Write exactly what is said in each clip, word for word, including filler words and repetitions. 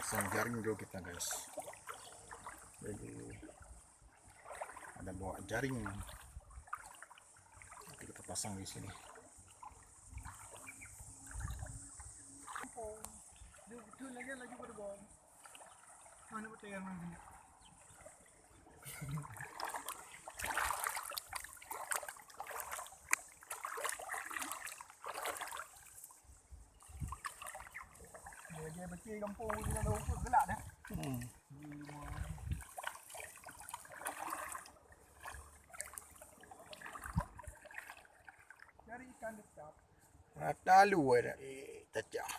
Pasang jaring dulu kita, guys. Jadi, ada bawa jaring. Nanti kita pasang di sini. Mana betul lagi laju pada bawah. Mana betul yang mana? Lagi betul kampung ni dah rumput gelak dah. Hmm. Cari ikan dekat. Rata lu ada. Eh, tacah.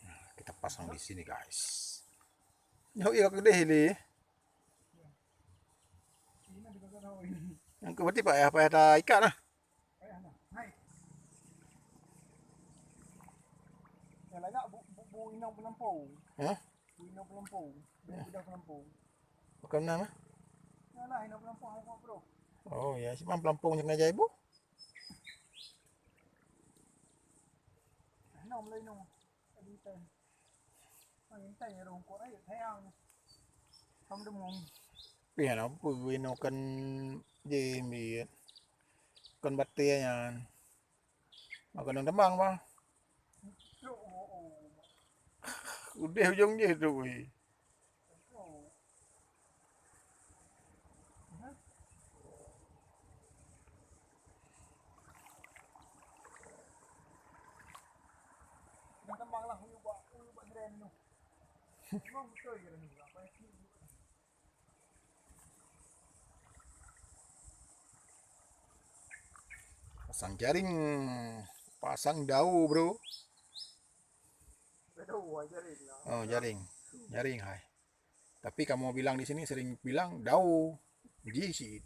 Nah, kita pasang di sini, guys. Nyoh iya kedeh ni. Yang ke berarti payah, payah ta ikat lah. Yang layak bu, bu, bu inong pelampung. Hah? Bu inong pelampung. Bu inong pelampung. Bukan nama? Yalah, inong pelampung, bro. Oh ya, simang pelampung sengaja ibu. Inong mulai inong. Pih hana peue inoe kon jih miet. Kon batée nyan. Maka nang teumang bang. Udeh ujong jih tu weh. Pasang jaring, pasang daun, bro. Oh, jaring. Jaring hai. Tapi kamoe bilang di sini sering bilang daun. Ji sit.